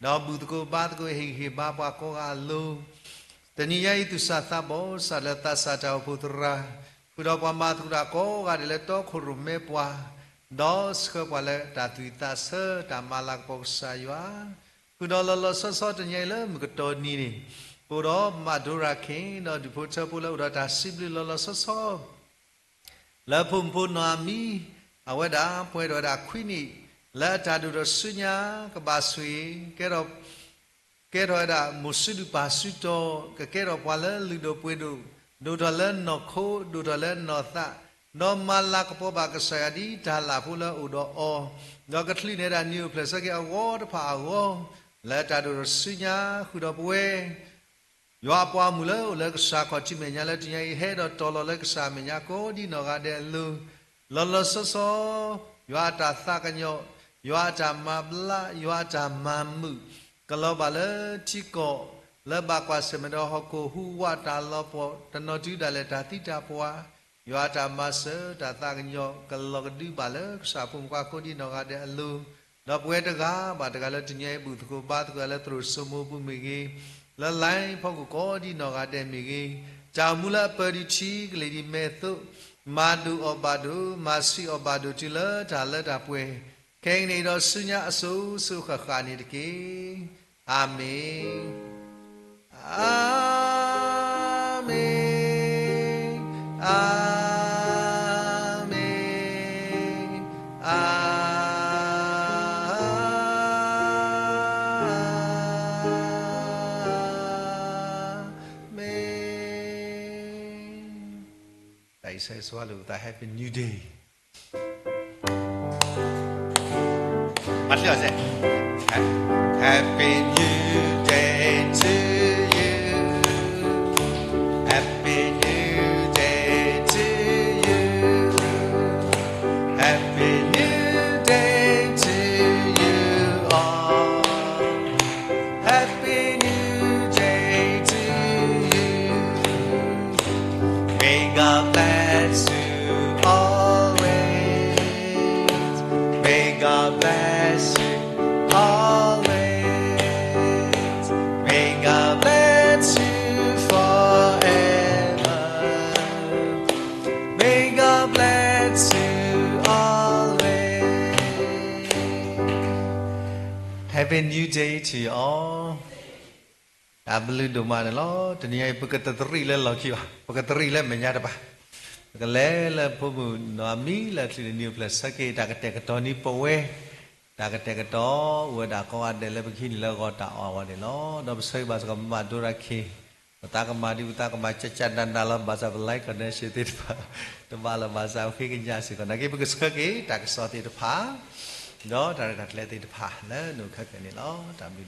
ဒီးဘူၣ်သကိးဘါသကိးဟ့ၣ်ဂံၢ်ဟ့ၣ်ဘါပှၤကိးဂၤအလိၤ တနံၤညါအံၤ သူၣ်စၢ်သးဘီၣ်စၢ်လၢသးစၢ်တၢ်အိၣ်ဖှိၣ်သရၣ်, ဃုာ်ဒီးပှၤမၤသကိးတၢ်ကိးဂၤဒဲးလၢတီခိၣ်ရိၣ်မဲပှၤ, ဒီးဆှၢပှၤလၢတၢ်သူၣ်ဝံၣ်သးဆၢတၢ်မၤလၤကပီၤကစၢ်ယွၤ, ဃုာ်ဒီးလီၤလီၤဆီဆီတနံၤအံၤလၢမုၢ်ကတီၢ်နံၤန့ၣ်, ပအိၣ်ဒီးမးဒိရၤခ့ၣ် ဒီးဒူၣ်ဖိထၢဖိလၢအိၣ်ဒီးတၢ်စံးဘျုးလီၤလီၤဆီဆီ လၢဖိမုၣ်ဖိနီၢ်အမံၤ, အဝဲဒၣ်ပှဲၤထီၣ်ဝဲဒၣ်ခွံနံၣ်, လၢအတၢ်ဒိၣ်ထီၣ်ဆူညါကဘၣ်ဆိၣ်ဂ့ၤ, ကဲထီၣ် ကဲထီၣ်ဝဲဒၣ်မိၢ်စုဒုၣ်ပၢ်စုတီၤ, ကကဲထီၣ်ပှၤလၢလုၢ်ဒိၣ်ပှ့ၤဒိၣ်, ဒိၣ်ထီၣ်လၢနီၢ်ခိ, ဒိၣ်ထီၣ်လၢနီၢ်သး, ဒီးမၤလၤကပီၤဘၣ်ကစၢ်ယွၤဒ်တၢ်လၢ်ဖိလၢအအိၣ်ဒီးအီၤ, ဒီးကချုးန့ၢ်ဒၣ်နံၤအိၣ်ဖျဲၣ်ဆၢက့ၤအဂီၢ်တဖၣ်အဂီၢ်, လၢတၢ်ဒိၣ်ထီၣ်ဆူညါဃုာ်ဒီးပဝဲ ယွၤအပှၤမုၣ်လၢအိၣ်လၢကစၢ်ခီၣ်ထံးမဲာ်ညါလၢတနံၤအံၤ ဟဲဒီးတီၤလီၤလၢကစၢ်မဲာ်ညါကိးဒ်နီၢ်ဂၤဒဲးအလိၤ, လီၤလီၤဆီဆီ, ယွၤအတၢ်သးကညီၤ, ယွၤအတၢ်မၤဘျါ, ယွၤအတၢ်မၤမုာ်, ကလီၤဘၣ်လၢထံကီၢ်, လၢဘၣ်ကွၢ်ဆၢၣ်မဲာ်ဒီးဟီၣ်ခိၣ်ဟူးဝးတၢ်လီၤပှီၢ်, တနီၤတုၤဒၣ်လဲာ်တၢ်သံတၢ်ပှၢ်, ယွၤအတၢ်မၤစၢၤတၢ်သးကညီၤ ကလီၤကဒုဘၣ်လၢကစၢ်ဖိမုၣ်ဖိခွါကိးဒ်နီၢ်ဂၤဒဲးအလိၤ, ဒီးပဝဲတဂၤဘၣ်တဂၤလၢတနံၤအံၤ ဘူၣ်သကိးဘါသကိးလၢသရိာ်စိမိပူၤမ့ၢ်ဂ့ၤ, လၢ line ဖီခိၣ်ကိးဒ်နီၢ်ဂၤဒဲးမ့ၢ်ဂ့ၤ, တၢ်အိၣ်မူလၢအပၢၤဒံးထံကလ့ၤဒံးမဲာ်သိး, မၤဒိၣ်အီၣ်ဘၣ်ဒိၣ်, မၤဆံးအီၣ်ဘၣ်ဒိၣ်တုၤလၢတၢ်လၢတၢ်ပှဲၤ, ခဲကနံၣ်အံၤဒီးဆူညါအစိၤစိၤဃၣ်ဃၣ်န့ၣ်တက့ၢ်. အၤမ့ၣ်. အၤမ့ၣ်, အၤမ့ၣ်, အၤမ့ၣ်. တၢ်အံၤဆၢဂ့ၤဆၢဝါလိာ်ပသး Happy New Day. မၤတလၢအီၤစဲး, Happy New Day to you, Happy New Day to you, Happy New Day to you all. Happy New Day to you all. တၢ်ဘျုးဒိၣ်မးန့ၣ်လီၤ. တနံၤအံၤ ပကတသရံးလၢလီၢ်ခံဘၣ်, ပကသရံးလၢမဲာ်ညါတပၤ, ပကလဲၤလၢဖိမုၣ်နီၢ်အမံၤလၢအချံလၢနံၤအိၣ်ဖျဲၣ်ဆၢက့ၤ တၢ်ကတဲာ်ကတီၤနံၤပဝဲ, တၢ်ကတဲာ်ကတီၤအိၣ်ဝဲဒၣ်ကိးဂၤဒဲးလၢပကဟံးန့ၢ်လၢဂီၤတၢ်အီၣ်ဝဲန့ၣ်လီၤ. ဒီးပဆၢဂ့ၤဘၣ်စ့ၢ်ကီးမမၤဒိရၤခ့ၣ်, ပသးကမၤဒ်ပသးကမၤကၠၢ်ကၠၢ်နးနးလီၤ. ဘၣ်ဆၣ်ပ line connection သ့ၣ်တဖၣ် တဘၣ်လီၤ. ဘၣ်ဆၣ်ပဃ့ကညးစ့ၢ်ကီး နာ်က့ ပကဆှၢက့ၤတၢ်ကစီၣ်သ့ၣ်တဖၣ် ဒီးတၢ်ရဲၣ်တၢ်ကျဲၤသ့ၣ်တဖၣ်လၢနအိၣ်ခဲကနံၣ်န့ၣ်လီၤ. တၢ်ဘျုး